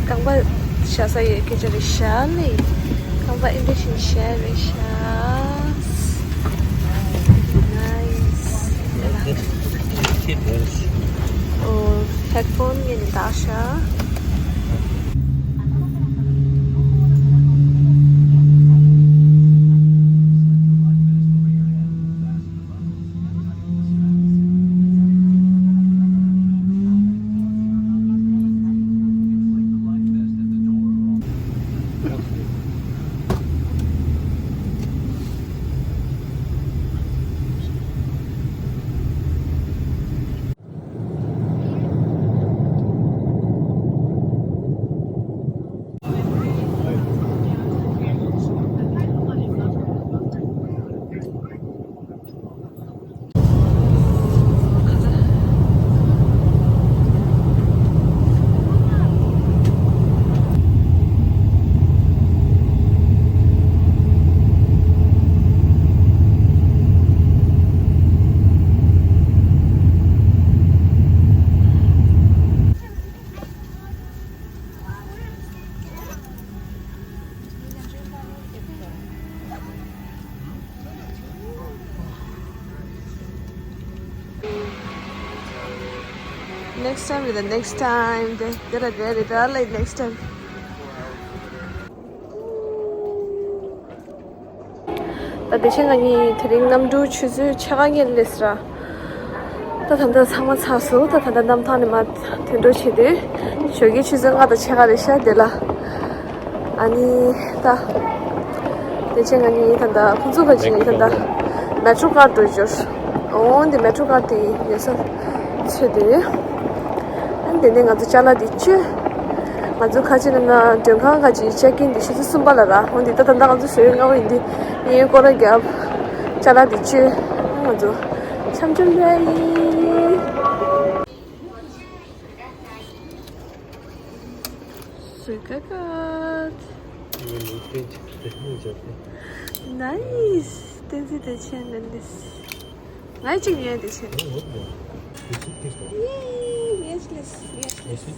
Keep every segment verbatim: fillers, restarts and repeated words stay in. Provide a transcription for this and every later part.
རྐང་པ་བཞག་ས་ཡོད་སྐད་ཆ་རེད་ཤག་ལེ། རྐང་པ་འདི་འདྲ་ཞིག་བཞག་རེད་ཤག Nice. ཨོ། ཧེཌ་ཕོན་ངས་ནི་བཏགས་ཤག Next time with the next time. དེ་དེ་ར་དེ་རེད་ད་ལེ། Next time. ད་དེ་བཞིན་ང་གཉིས་དེ་རིང་གནམ་གྲུ་ཆུ་ཚོད་ཕྱེད་ཀ་ཉིན་སླེབས་ར། ད་ད་ལྟ་ཚང་མ་ཚར་སོང་། ད་ད་ལྟ་གནམ་ཐང་ནས་མར་ཐོན་འགྲོ་བྱེད་དུས་ཞོགས་ཀའི་ཆུ་ཚོད་ལྔ་དང་ཕྱེད་ཀ་རེད་ཤག་དེ་ལ། ཨ་ནི་ད་དེ་བྱས་ང་གཉིས་ད་ལྟ་ཁོང་ཚོ་ཁ་ཅིག་ད་ལྟ་མེ་ཊོ་ཀར་འགྲོ་འབྱོར། འོང་དེ་མེ་ཊོ་ཀར་དེ་ཡོད་ས་ཚོད་དེ། ཨ་ནི་དེ་ནས་ང་ཚོ་ཅ་ལག་དེ་བཅོས། ང་ཚོ་ཁ་ཅིག་ན་ན་མགྲོན་ཁང་ཁ་ཅིག་ཅེག་ཨིན་དེ་ཆུ་ཚོད་གསུམ་པ་ལ་ར། འོང་དེ་ད་ད་ལྟ་ང་ཚོ་ཞོགས་པ་སྔ་པོ་ཡིན་དུས་ངས་སྐོར་ར་བརྒྱབ། ཅ་ལག་དེ་བཅོས། ང་ཚོ་འཆམ་འཆམ་ར་ཡིན། སུ་ཀ་ཀ། Nice. བསྟན་འཛིན་བདེ་ཆེན་ལ་ལིས། ང་གཅིག་ཉོས་བདེ་ཆེན། ཡེ་ངས་ལིས་ངས་ལིས།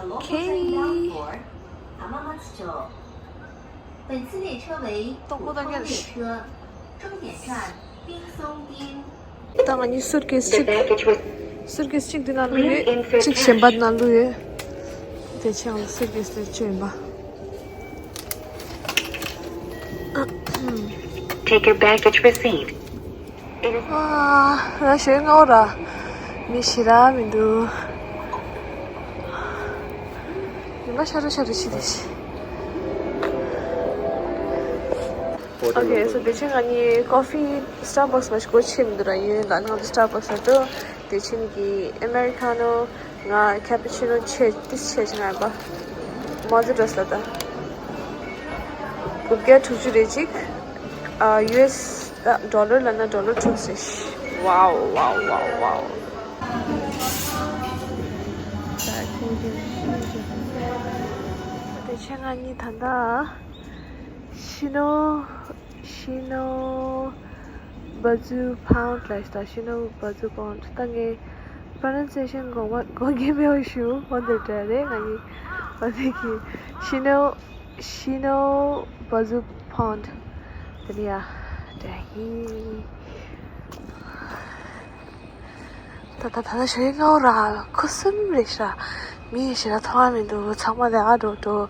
Okay. 本次列车为普通列车，终点站冰松町。ད་ང་གཉིས་སུཊ་ཀེས་གཅིག་སུཊ་ཀེས་གཅིག་འདི་ནང་བླུགས་ཡོད། གཅིག་གཞན་པ་ནང་བླུགས་ཡོད། དེ་ཕྱིར་ང་སུཊ་ཀེས་དེ་བཅོས་ཡིན་པ། Take your baggage receipt. ཨ། ང་ཞོགས་སྔ་པོ་ར། མི་ཞེ་དྲག་མི་འདུག་ཉི་མ་ཤར་རུ་ཤར་རུ་ཕྱིན་ཏེ་ཤི། Okay, so དེ་ཕྱིར་ང་གཉིས་ཀོ་ཕི་སི་ཊར་བྷག་སི་མ་ཞིག་གོ་ཆེ་མི་འདུག་ར། ཡིན་ལ་ང་ཚོ་སི་ཊར་བྷག་སི་ལ་འགྲོ། དེ་ཕྱིར་གི་ཨ་མེ་རི་ཁ་ནོ། ང་ཁེ་པ་ཆི་ནོ་ཆེ་ཏིས་ཆེ་ཆེ་ང་པ། མོ་ཛི་འགྲོ་ས་ད། དགུ་བརྒྱ་དྲུག་ཅུ་རེ་གཅིག་ཨ། ཡུ་ཨེས་ད་ཌོ་ལར་ལ་ན་ཌོ་ལར་དྲུག་ཅུ་རེད། Wow, wow, wow, wow. དེ་ཕྱིར་ང་གཉིས་ད་ལྟ་ཤི་ནོ། ཤི་ནོ་བ་ཛུ་ཕའུན་ཌི་ལབ་ཤག་ཤི་ནོ་བ་ཛུ་ཕའུན་ཌི། ད་ངས་པྲོ་ནན་སི་ཨེ་ཤན་དགོངས་པ་དགོངས་འགལ་མེད་པ་ཞུ། འོ་འདི་འདྲ་རེད། ང་གཉིས་འོ་འདི་གི་ཤི་ནོ་ཤི་ནོ་བ་ཛུ་ཕའུན་ཌི། དེ་ནི་ཡ་འདྲ་ཡིན། ད་ད་ད་ད་ཞོགས་སྔ་པོ་ར། ཁུ་སིམ་རེད་ཤག་མི་ཞེ་དྲག་མཐོང་ཡ་མི་འདུག་ཚང་མ་ལས་ཨ་འགྲོ་འགྲོ།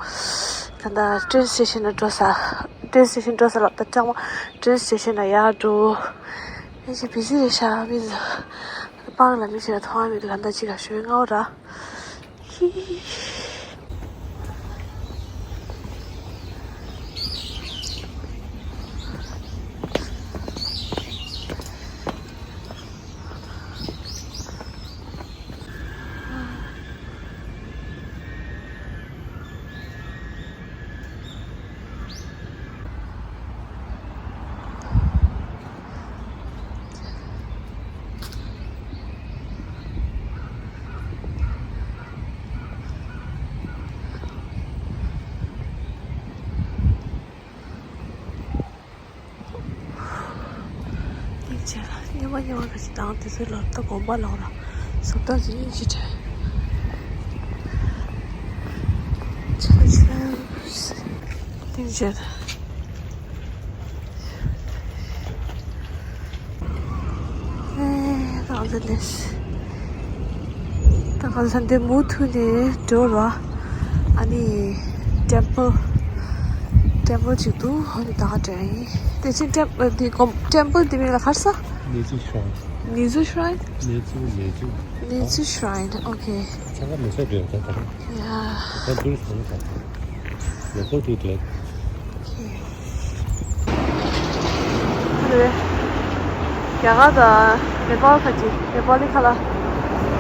ད་ད་ཊེན་སི་ཊེ་ཤན་ལ་འགྲོ་ས། ཊེན་སི་ཊེ་ཤན་འགྲོ་ས་ལ་ད་ཚང་མ་ཊེན་སི་ཊེ་ཤན་ལ་ཡར་འགྲོ། མི་ཞིག་བི་ཟི་རེད་ཤག་མི་ཚོ། པཱག་ལ་མི་ཞེ་དྲག་མཐོང་ཡ་མི་འདུག་ད་ད་ཅིག་ག་ཞོགས་སྔ་པོ་ར། ཧི། ཉེ་བ་ག་ཞིག་དང་དེ་ཚོའི་ལོ་ད་དགོན་པ་ལོག་ལ་བཟོ་ལྟ་ཅི་ཅི་ཆེ་ཆེ་ཆེ་ཏིང་ཆེ། ཨེ་ད་ག་ཚོད་ལས། ད་ག་ཚོད་འདི་མུ་མཐུད་ནས་འགྲོ་ར། ཨ་ནི་ཊེམ་པལ། ཊེམ་པལ་ཅིག་འདུག་ཨ་ནི་ད་ག་འདྲ་ཡིན། དེ་ཕྱིན་ཊེམ་པལ་འདི་གོམ་ཊེམ་པལ་འདི་མིང་ལ་ག་རེ་ཟེར། ནེ་ཙོ་ཤྲ་ཡིན། ནེ་ཙོ་ཤྲ་ཡིན། ནེ་ཙོ་ནེ་ཙོ། ནེ་ཙོ་ཤྲ་ཡིན། ཨོ་ཁེ། ཚང་མ་མེ་སོར་འགྲོ་ཡོད་ད་ད། ཡ། ད་ཏུ་རི་སི་ཊི་ཡོད་ད། མེ་སོར་དེ་འགྲོ་ཡོད། ཨོ་ཁེ། རེད། རྒྱ་གར་དང་ནེ་པཱལ་ཁ་ཅིག་ནེ་པཱ་ལི་ཁ་ལག་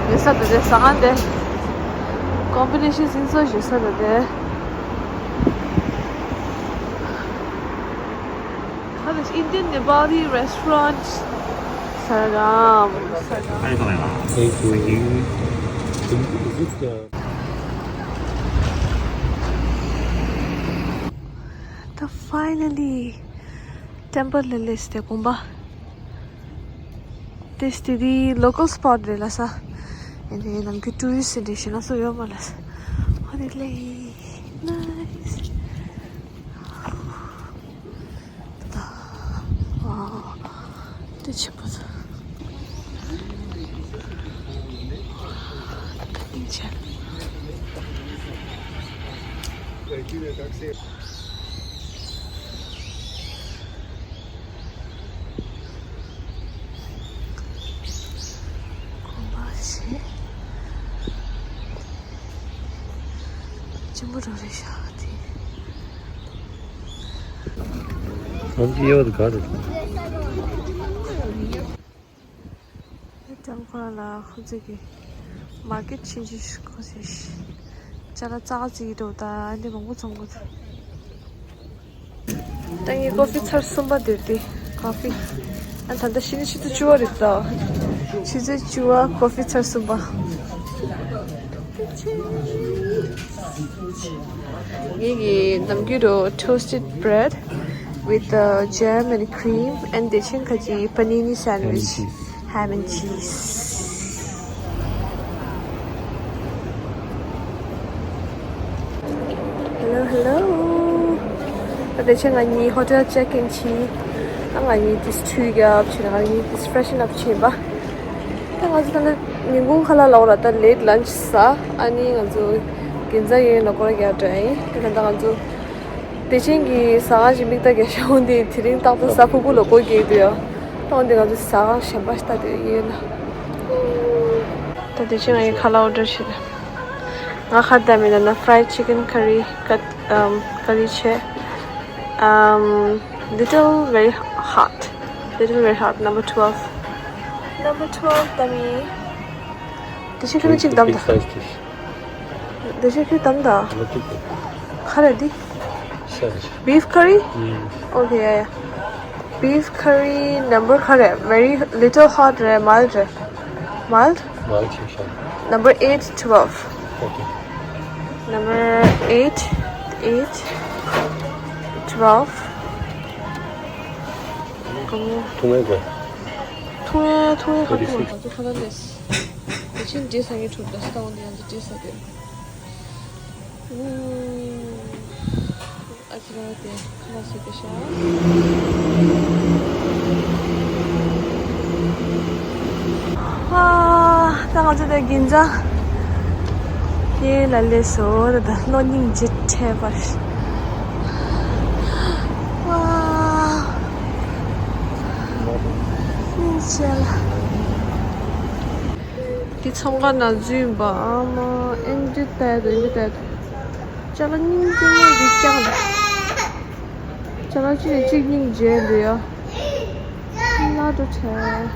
ཡོད་ས་འདུག་སྟེ། ཟ་ཁང་དེ་ཀོམ་བི་ནེ་ཤན་ཟིན་སོ་ཞུ་ས་འདུག་སྟེ། What is Indian Nepali restaurant? Salam. Thank you. Is this the ད་ཕའི་ནལ་ལི་ཊེམ་པལ་ལ་སླེབས་ཏེ་དགོན་པ། དེ་སྟེ་དེ་ལོ་ཀལ་སི་པོ་ཊི་རེད་ལ་ས། ཨེ་ནས་ནམ་རྒྱུན་ཊུ་རི་སི་ཊི་འདྲ་ཞིག་ང་ཚོ་ཡོད་མ་ལ་ས། ཨོ་དེ་ལས་ནའི་སི། ད་ཨ་དེ་ཆེན་པོ་ད། ད་སྙིང་རྗེ། དགོན་པ་ཞིག་ཆེན་པོ་རང་རེད་ཤག་དེ། ཁོང་གི་ཡོད་ག་རེད། ཀྲང་ཁོ་རང་ལ་ཁོ་ཚོས་ཀྱི་མར་ཀེཊ་ཆེན་ཆེ་ཞིག་ཁོ་ཚོས་ཅ་ལག་ཙག་ཙིག་འགྲོ་ད་འདི་མང་པོ་ཚོང་གི་འདུག་ད་ངའི་ཀོ་ཕི་ཚར་གསུམ་པ་དེ་དེ་ཀོ་ཕི། ཨ་ད་ལྟ་ཕྱི་ནི་ཆུ་ཚོད་བཅུ་པ་རེད་ད། ཆུ་ཚོད་བཅུ་པ་ཀོ་ཕི་ཚར་གསུམ་པ། ངེད་ཀྱི་ནམ་རྒྱུན་རུ་toasted bread with uh, jam and cream and དེ་ཕྱིན་ཁ་ཅིག་panini sandwich. Ham and cheese. Hello, hello. ད་དེ་ཕྱིན་ང་གཉིས་ཧོ་ཊེལ་ཅེག་ཨིན་བྱས། ད་ང་གཉིས་དེ་འཕྲུལ་རྒྱབ་བྱས་ང་གཉིས་དེ་freshen up བྱས་པ། ད་ང་ཚོ་ད་ནི་ཉིན་གུང་ཁ་ལག་ལ་འོ་ལ་ད་late lunch ཟ། ཨ་ནི་ང་ཚོ་གིན་ཛ་ཡོད་ན་སྐོར་རྒྱག་འགྲོ་ཡིན། ད་ད་ང་ཚོ་དེ་ཕྱིན་གྱི་ཟ་ཁང་ཞིག་མིག་ལྟ་རྒྱག་ཤོག་འདི་དེ་རིང་རྟག་ཏུ་ཟ་ཁུག་ཁུག་ལ་སྐོར་རྒྱག་འདུག་ཡ། ད་འོ་འདི་ང་ཚོ་ཟ་ཁང་གཞན་པ་ཞིག་ལྟ་འདོད་ཡིན། ད་དེ་ཕྱིན་ང་ཡི་ཁ་ལག་ཨོ་ཌར་བྱེད། ང་ཁ་བརྡ་མིན་ན་fried chicken curry ཀ་ཨམ་ཀ་རི་བྱས། Um, little very hot. Little very hot. Number twelve. Number twelve ད་མི། དེ་ཕྱིན་ཁ་ལག་གཅིག་བདམས་དང་། དེ་ཕྱིན་ཁྱོད་བདམས་དང་། ག་རེ་འདི། Beef curry? Okay, yeah, yeah. Beef curry number ག་རེ། Very little hot རེད། Mild རེད། Mild? Mild ཅིག་ཤོག Number eight, twelve. Okay. Number eight, eight, twelve. ཐུང་ངེ་དགོས། ཐུང་ངེ་ཐུང་ངེ་ཁ་ཐུང་ང་ཚོ་ཁ་ལག་ལས། དེ་ཕྱིན་འདི་ཟ་ངེ་གྲུབ་ད་སི་ཏང་འདི་ང་ཚོ་འདི་ཟ་དེ། ཨ་ཅི་ར་དེ་ཁ་ལག་ཟ་དེ་ཤ། ཨ་ད་ང་ཚོ་དེ་གིན་ཛ་ཡེ་ལ་ལས་སོ་ད་གློ་སྙིང་རྗེ་ཁྲེལ་བར། ཨ་སྙིང་རྗེ་ལ། དེ་ཚོང་ཁང་ནང་འཛུལ་ཡིན་པ། ཨ་མ་ཨེ་འདི་ལྟ་ཡ་དོ་ཨེ་འདི་ལྟ་ཡ་དོ། ཅ་ལག་སྙིང་རྗེ་མོ་འདི་ཀྱང་། ཅ་ལག་གཅིག་ནས་གཅིག་སྙིང་རྗེ་འདུག་ཡ། ལ་འགྲོ་བྲལ།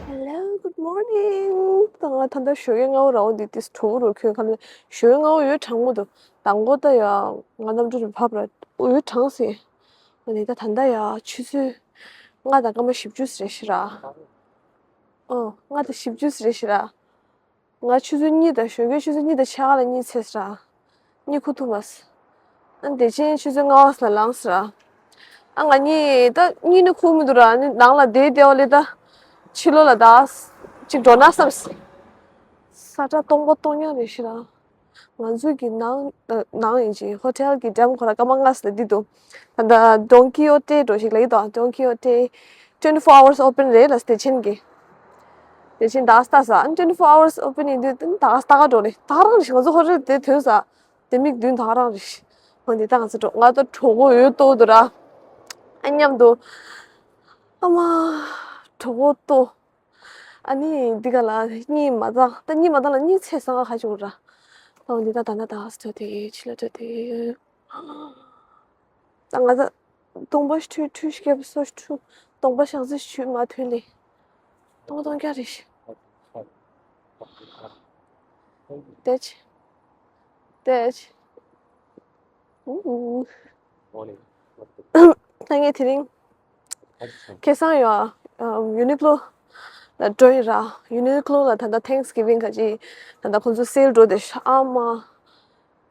Hello, good morning. ང་ད་ལྟ་ཞོགས་ཀས་སྔ་པོ་ར་འོ་འདི་ཏིས་གྲོགས་པོ་རུ་ཁྱོད་ཁ་ལ་ཞོགས་ཀས་སྔ་པོ་ཡོད་གྲང་མོ་འདུག་དང་པོ་ད་ཡ་ང་གནམ་གྲུ་རུ་བབས་ར་འོ་ཡོད་གྲང་སེ། འོ་ནི་ད་ད་ལྟ་ཡ་ཆུ་ཚོད་ལྔ་དང་སྐར་མ་བཞི་བཅུ་རེད་ཤི་ར། ཨོ་ལྔ་དང་བཞི་བཅུ་རེད་ཤི་ར། ང་ཆུ་ཚོད་གཉིས་དང་ཞོགས་ཀས་ཆུ་ཚོད་གཉིས་དང་ཕྱེད་ཀ་ལ་གཉིད་སད་ར། གཉིད་ཁུག་ཐུབ་མ་སོང་། ཨ་བདེ་ཆེན་ཆུ་ཚོད་ལྔ་པ་ལ་ལངས་ར། ཨ་ང་གཉིད་ད་གཉིད་ནི་ཁུག་མི་འདུག་ར། ཨ་ནི་ནང་ལ་བསྡད་བསྡད་པ་ལས་ད་ཕྱི་ལོགས་ལ་ད་ཅིག་འགྲོ་ན་བསམ་སོང་། ས་ཁྲ་སྟོང་པ་སྟོང་རྐྱང་རེད་ཤི་ར། ང་ཚོ་གི་ནང་ནང་ཡིན་ཅིག་ཧོ་ཊེལ་གི་འགྲམ་ཁོ་ར་སྐར་མ་ལྔ་ཙམ་ལ་འདི་འདུག་ད་ལྟ་Don Quijote འགྲོ་ཞིག་ལ་ཡིན་དོ། Don Quijote twenty four hours open རེད་ལ་བདེ་ཆེན་གི། བདེ་ཆེན་ད་ལྟ་ས་ཨ་twenty four hours open ཡིན་དུས་ད་ལྟ་ད་ག་འགྲོ་རེད། ད་ག་རང་རེད་ཤི། ང་ཚོ་ཧོ་ཊེལ་དེ་ཐོན་ས་དེ་མིག་མདུན་ད་ག་རང་རེད་ཤི། འོ་འདི་ད་ང་ཚོ་འགྲོ་ང་ད་གྲོགས་པོ་ཡོད་ཏོ་འདུག་ར། ཨ་མཉམ་དུ་ཨ་མ་གྲོགས་པོ་ཏོ། ཨ་ནི་འདི་ག་ལ་གཉིད་མ་བཏང་། ད་གཉིད་མ་བཏང་ལ་གཉིད་ཚད་ས་ང་ཁ་ཅུག་ར། ཨོ་འདི་ད་ད་ན་ད་ཧ་སི་ཐོ་དེ་ཕྱི་ལ་ཐོ་དེ། ད་ང་ད་སྟོང་པ་ཁྲུ་ཁྲུ་ཤི་ཁེ་སོ་ཁྲུ་སྟོང་པ་ཤག་ཟི་ཁྲུ་མ་ཐོན་ལེ། སྟོང་སྟོང་རྐྱང་རེད་ཤི། དེ་ཆི། དེ་ཆི། ཨུ། ཨུ། ད་ངས་དེ་རིང་ཁེ་སང་ཡོད་ཨ། ཡུ་ནི་ཀློ་ལ་འགྲོ་ཡི་ར། ཡུ་ནི་ཀློ་ལ་ད་ལྟ་Thanksgiving ག་ཅི་ད་ལྟ་ཁོང་ཚོ་སེལ་འགྲོ་དེ་ཤ་ཨ་མ།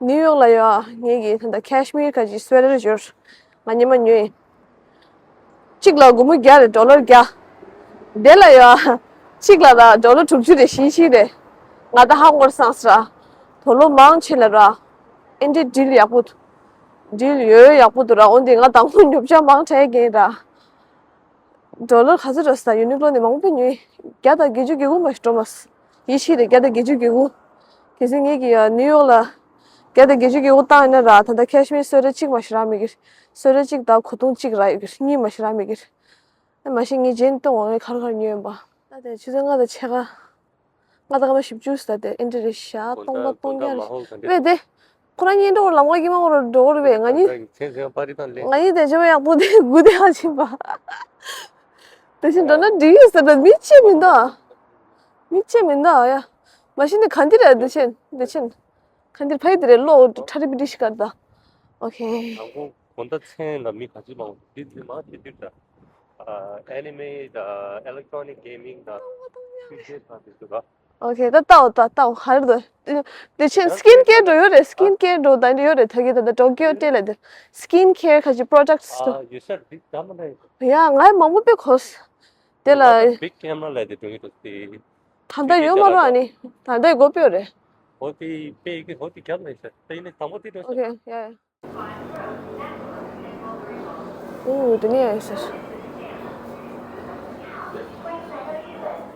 ནིའུ་ཡོག་ལ་ཡོད་ཨ། ངེད་ཀྱིས་ད་ལྟ་ཁེ་ཤི་མིར་ག་ཅི་སུ་ཝེ་ཊར་འབྱོར། ང་ཉི་མ་ཉོས་ཡིན། གཅིག་ལ་སྒོར་མོ་བརྒྱ་རེད། ཌོ་ལར་བརྒྱ། དེ་ལ་ཡ། གཅིག་ལ་ད་ཌོ་ལར་དྲུག་ཅུ་རེད། བཞི་བཞི་རེད། ང་ད་ཧ་གོ་སོང་ཟེར། དོ་ལོ་མང་ཆེ་ལ་ར། ཨེ་འདྲའི་ཌིལ་ཡག་པོ་འདུག་ཌིལ་ཡོད་ཡག་པོ་འདུག་ར། འོན་ཏེ་ང་དང་པོ་ཉོ་ཆ་མང་དྲགས་རྒན་ར། ཌོ་ལར་ག་ཚོད་འགྲོ་ས། ཡུ་ནི་ཀློ་ནས་མང་པོ་ཉོས། བརྒྱ་དང་བརྒྱད་ཅུ་གྱ་དགུ་མ་ཞིག་འགྲོ་མ་སོང་། ཡེ་ཤེས་རེད། བརྒྱ་དང་བརྒྱད་ཅུ་གྱ་དགུ། གལ་སྲིད་ངེད་ཀྱིས་ཡ་ནིའུ་ཡོག་ལ་བརྒྱ་དང་བརྒྱད་ཅུ་གྱ་དགུ་བཏང་ཡིན་ན་ར། ད་ལྟ་ཁེ་ཤི་མིར་སུ་ཝེ་ཊར་གཅིག་མ་ཞིག་རག་མི་གི་རེད། སུ་ཝེ་ཊར་གཅིག་དང་གོས་ཐུང་གཅིག་རག་ཡོད་གི་རེད། གཉིས་མ་ཞིག་རག་མི་གི་རེད། ཨ་མ་གཞི་ངས་རྗེས་ནས་སྟོན་འོང་། ངས་ག་རེ་ག་རེ་ཉོས་ཡིན་པ། ད་དེ་ཆུ་ཚོད་ལྔ་དང་ཕྱེད་ཀ་ལྔ་དང་སྐར་མ་བཞི་བཅུ་ཟེར་དེ་ཨེ་འདྲ་རེད་ཤག་སྟོང་པ་སྟོང་རྐྱང་རེད། དཔེ་དེ། ཁོ་རང་གཉིས་འགྲོ་ལམ་ཁ་གི་མང་རུ་འགྲོ་རུ་བས། ང་གཉིས། ཚན་ཚན་པ་རི་དང་ལེན། ང་གཉིས་དེ་ཆེ་བ་ཡག་པོ་དེ་དགུ་དེ་ཧ་ཕྱིན་པ། དེ་བཞིན་འགྲོ་ན་འགྲིག་ཡོད་ཟེར་ད་མི་ཅི་མི་འདུག་མི་ཅི་མི་འདུག་ཡ། མ་གཞི་ནས་ག་འདི་རེད། དེ་ཆེན་དེ་ཆེན། ག་འདིར་ཕ་ཡི་དེ་རེད། ལོ་ཁྲ་རི་པི་ཏི་ཤི་ཀར་ད། ཨོ་ཁེ། དང་པོ་དགོང་དག་མཚན་ལ་མི་ག་ཚོད་མང་པོ་འདུག་དེ་མང་དེ་དུས་ད། ཨ་ཨེ་ནི་མེ་ད་ཨེ་ལེག་ཊོ་ནིག་གེ་མིང་ད། ཕི་ཇི་ཨེ་ད་དེ་ཚོ་ད། ཨོ་ཁེ། ད་ལྟ་འོ་ད་ལྟ་འོ་ཧར་དུ། དེ་ཆེན་སི་ཀིན་ཀེར་འགྲོ་ཡོད་རེད། སི་ཀིན་ཀེར་འགྲོ་ད་འདི་ཡོད་རེད། ད་གི་ད་ད་ཌོན་ཀི་ཧོ་ཊེ་ལ་དེ་སི་ཀིན་ཀེར་ག་ཅི་པྲོ་ཌག་ཊི་ཨ་ཡོད་ས་འདི་ད་མ་ན་ཡོད། ཡ་ང་མང་པོ་དཔེ་གོ་སོང་། དེ་ལ་བིག་ཀེམ་ར་ལ་དེ་འགྲོ་ཡོད་དེ། ད་ལྟ་ཡོད་མ་རེད། ཨ་ནི་ད་ལྟ་ཡི་སྒོ་ཕྱེ་རེད། ཧོ་དེ་པེ་གི་ཧོ་དེ་རྒྱབ་ལ་ཡོད་ས། དེ་ནི་དང་པོ་དེ་འགྲོ་ས། ཨོ་ཁེ། ཡ་ཡ། ཨོ་དེ་ནས་ཡ་ཡོད་ས།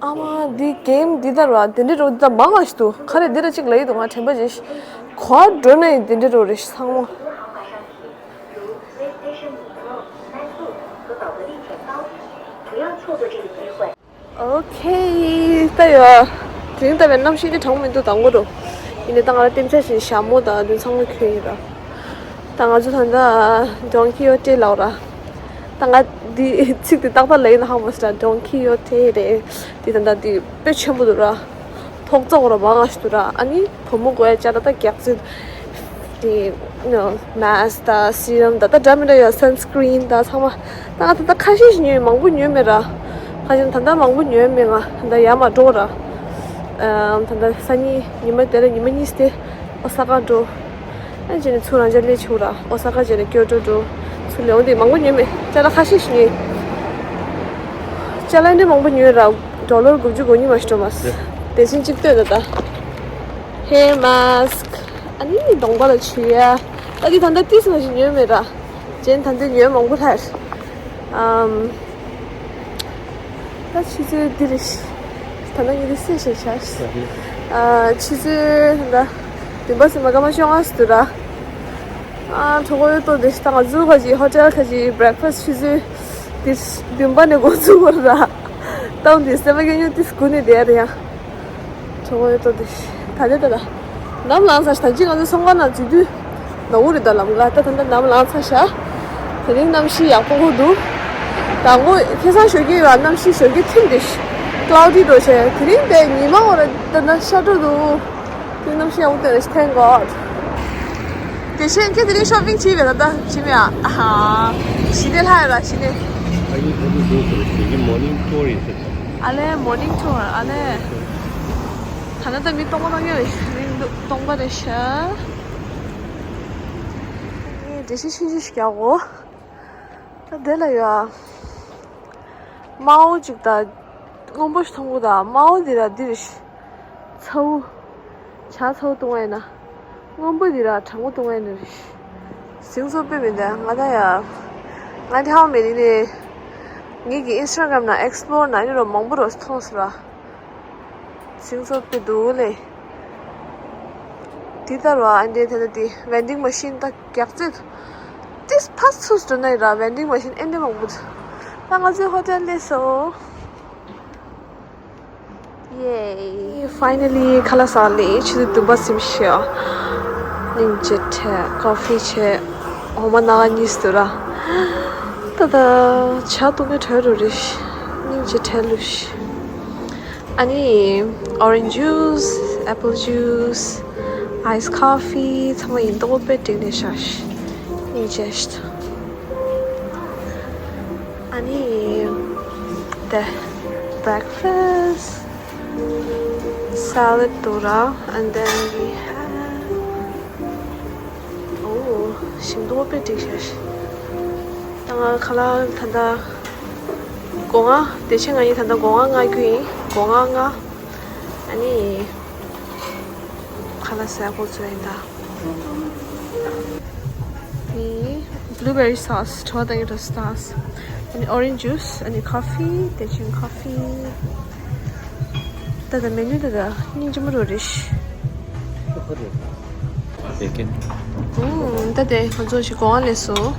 ཨ་མ་འདི་གེམ་འདི་ལྟར་བ་དེ་འདྲའི་རོ་འདི་ལྟར་མང་ང་ཞིག་འདུག་ག་རེ་འདི་འདྲ་ཅིག་ལ་ཡི་འདུག་ང་དྲན་པ་བརྗེད་ཤག་ག་པར་འགྲོ་ན་ཡི་དེ་འདྲའི་རོ་རེད་ཤག་ཚང་མ། ཨོ་ཁེ། ད་ཡོད། དེ་རིང་ལྟ་བའི་གནམ་གཤིས་དེ་གྲང་མོ་མི་འདུག་དང་པོ་རུ། ཡིན་ནའི་ད་ང་ལ་རྟེན་འབྲེལ་བཞིན་ཞྭ་མོ་དང་དེ་ཚང་མ་གྱོན་ཡོད་ར། ད་ང་ཚོ་ད་ལྟ་ཌོན་ཀི་ཧོ་ཊེ་ལ་ཡོད་ར། ད་ང་འདི་ཚིག་འདི་ཏག་ཏག་ལབ་ཡིན་ན་ཧ་གོ་མ་སོང་། ཌོན་ཀི་ཧོ་ཊེ་རེད། འདི་ད་ལྟ་འདི་དཔེ་ཆེན་པོ་འདུག་ར། ཐོག་བརྩེགས་ར་མང་ང་ཞིག་འདུག་ར། ཨ་ནི་བུ་མོ་དགོས་ཡ་ཅ་ལག་ད་རྒྱག་རྩིས། དེ་མཱ་སི་ཀི་དང་སི་རམ་དང་ད་འདྲ་མི་འདྲ་ཡོད། སན་སི་ཀི་རིན་དང་ཚང་མ། ད་ང་ད་ལྟ་ཁ་ཤས་ཤིག་ཉོས། མང་པོ་ཉོས་མེད་ར། ཁ་ཤས་ད་ལྟ་མང་པོ་ཉོས་མེད། ང་ད་ལྟ་ཡར་མར་འགྲོ་ར། ཨམ་ད་ལྟ་སང་ཉིན་ཉི་མ་དེ་ར་ཉི་མ་གཉིས་དེ་ཨོ་ས་ཀ་འགྲོ། ཨ་རྗེས་ནས་ཚུར་རང་ཅག་སླེབས་ཆོག་ར། ཨོ་ས་ཀ་རྗེས་ནས་ཀྱོ་ཊོ་འགྲོ། ཚུར་སླེབས། འོན་ཏེ་མང་པོ་ཉོས་མེད། ཅ་ལག་ཁ་ཤས་ཤིག་ཉོས། ཅ་ལག་འདི་མང་པོ་ཉོས་ར། ཌོ་ལར་དགུ་བཅུ་གོ་གཉིས་མ་ཞིག་འགྲོ་མ་སོང་། དེ་བཞིན་གཅིག་ལྟོས་ད་ལྟ། ཧེར་མཱ་སི་ཀི། ཨ་ནི་གདོང་པ་ལ་བྱུག་ཡ། ཨ་ནི་ད་ལྟ་ཏིས་མ་ཞིག་ཉོས་མེད་ར། གཞན་ད་ལྟ་ཉོས་མང་པོ་ལྷག་ཨམ། ད་ཆུ་ཚོད་འདི་རེད། ད་ལྟ་ངས་འདི་སེ་བྱས་བཞག་ཨ་ཆུ་ཚོད་ད་ལྟ་བདུན་པ་ཟིན་པ་སྐར་མ་བཅོ་ལྔ་ཙམ་འདུག་ར། ཨ་གྲོགས་པོ་ཡོད་དོ་དེ་ད་ང་ཚོ་ཁ་ཅིག་ཧོ་ཊེལ་ཁ་ཅིག་བྷི་རེག་ཕ་སི་ཆུ་ཚོད་འདི་བདུན་པ་ནས་འགོ་ཚུགས་པ་ར། ཏང་འདི་སེམས་པ་སྐྱོ་སྐྱོ་དེ་སྒུག་ནས་བསྡད་རེད་ཡ། གྲོགས་པོ་ཡོད་དོ་དེ། ད་ལྟ་ད་ལྟ། ནམ་ལངས་ས་ཞིག་ད་ཅི་ང་ཚོ་སོང་ཁ་ན་འཛུལ་དུས། ནག་པོ་རེད་ད་ལམ་ཁ། ད་ད་ལྟ་ནམ་ལངས་ས་ཤག་དེ་རིང་གནམ་གཤིས་ཡག་པོ་ཁོ་འདུག་དང་པོ་ཁ་སང་ཞོགས་ཀས་ཡོད་གནམ་གཤིས་ཞོགས་ཀས་ཐིམ་དེ། ཀླའོ་ཌི་འགྲོ་བྱས་དེ་རིང་དེ་ཉི་མ་འོ་ར་ད་ན་ཤར་འགྲོ་འདུག་དེ་གནམ་གཤིས་ཡག་པོ་དེ་རེད། Thank God. དེ་བཞིན་ཁྱེད་དེ་རིང་ཤོ་པིང་བྱས་པས་ད་ལྟ་བྱས་མེད་ཨ། ཨ་ཧ། ཞི་ནས་ལྷག་ཡོད་ར་ཞི་ནས། Are you going to go for the morning tour? Is it? ཨ་ལེ་morning tour ཨ་ལེ། ད་ནི་ད་མི་སྟོང་པ་བཏང་ཡོད་རེད། མི་འདུག་སྟོང་པ་རེད་ཤག་ངས་འགྲེལ་བཤད་ཆུང་ཆུང་ཞིག་རྒྱག་གོ། ད་དེ་ལ་ཡ། དམར་པོ་ཅིག་དང་སྔོན་པོ་ཞིག་མཐོང་གི་འདུག་དམར་པོ་འདི་ར་འདི་རེད། ཚ་བོ། ཇ་ཚ་བོ་བཏུང་བ་ཡིན་ན། སྔོན་པོ་འདི་ར་གྲང་མོ་བཏུང་བ་ཡིན་ན་རེད། ཟིང་ཚོར་དཔེ་མི་འདུག་ང་ད་ཡ། ང་འདི་ཧ་མེད་ནི་ནི། ངེད་ཀྱི་Instagram་ན་explore་ན་ཡོད་རོ་མང་པོ་རོ་མཐོང་སོང་ར། ཟིང་ཚོར་དཔེ་འདུག་ལེ། དེ་ལྟར་བ་ཨ་འདྲའི་དེ་ལ་དེ་vending machine་ད་རྒྱག་རྩེད། ཏིས་ཕ་ཚུ་སྟོན་ན་ཡིན་ར་vending machine་ཨེ་འདྲ་མང་པོ་འདུག་ད་ང་ཚོའི་ཧོ་ཊེལ་སླེབས་སོང་། Yay! Finally ཁ་ལག་ཟ་ལེ་ཆུ་ཚོད་བདུན་པ་ཟིན་ཤག་སྙིང་རྗེ་ཁྲལ་ཀོ་ཕི་བྱས། འོ་མ་སྣ་ཁ་གཉིས་འདུག་ར། ད་ད་ཇ་བཏུང་གི་གྲོད་རུ་རེད། སྙིང་རྗེ་ཁྲལ་ལུ་ཤི། ཨ་ནི་orange juice, apple juice, ice coffee ཚང་མ་ཡིན་མདོག་དཔེ་འགྲིག་ནས་ཤག་སྙིང་རྗེ་ཤི། ཨ་ནི་the breakfast, salad འདུག་ར། And then we have, oh, ཞིམ་མདོག་དཔེ་འགྲིག་ཤག་ད་ང་ཁ་ལག་ད་ལྟ་སྒོ་ང་དེ་ཕྱིན་ང་ཡིན་ད་ལྟ་སྒོ་ང་ང་རྒྱུ་ཡིན། སྒོ་ང་ང་། ཨ་ནི་ཁ་ལག་ཟས་གོ་ཚོད་ཡིན་ད། ནི་blueberry sauce གྲོ་བ་དང་གི་sauce། ཨ་ནི་orange juice ཨ་ནི་coffee དེ་ཕྱིན་coffee། ད་ད་མེ་ནུ་ད་ད་སྙིང་རྗེ་མོ་རོ་རེ་ཤི། Chicken. ད་དེ་ང་ཚོ་ཞིག་གོང་ལས་སོ།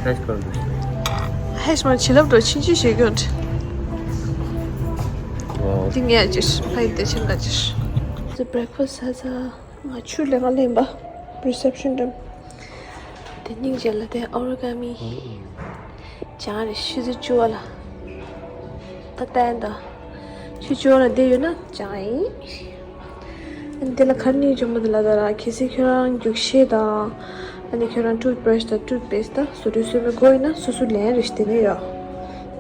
Hash brown. Hash brown བྱིན་རླབས་འགྲོ་ཕྱིན་ཅི་ཞིག་ཡོད། Wow. འདི་ངས་ཅིས་ཕ་ཡི་དེ་ཆེན་ག་ཅིས། The breakfast ཟ་ཚ། ང་ཆུ་ལེན་ག་ལེན་པ། Reception room དེ་སྙིང་རྗེ་ལ་དེ་origami ཇ་རེ་ཆུ་ཚོད་བཅུ་པ་ལ། ད་ལྟ་ཡིན་ད། ཆུ་བཅུ་པ་ལ་བསྡད་ཡོད་ན་ཇ་ཡིན། ཨ་ནི་དེ་ལ་ག་རེ་སྙིང་རྗེ་མོ་འདུག་ལབ་ད་ར། གལ་སྲིད་ཁྱོད་རང་རྒྱུགས་ཤེས་དང་། ཨ་ནི་ཁྱོད་རང་toothbrush དང་toothpaste དང་བཟོ་གྲྭའི་སོན་མའི་སྒོ་ཡིན་ན་སོ་སོ་ལེན་རེ་ཞིག་དེ་ནས་ཡོད།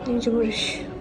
སྙིང་རྗེ་མོ་རེ་ཞིག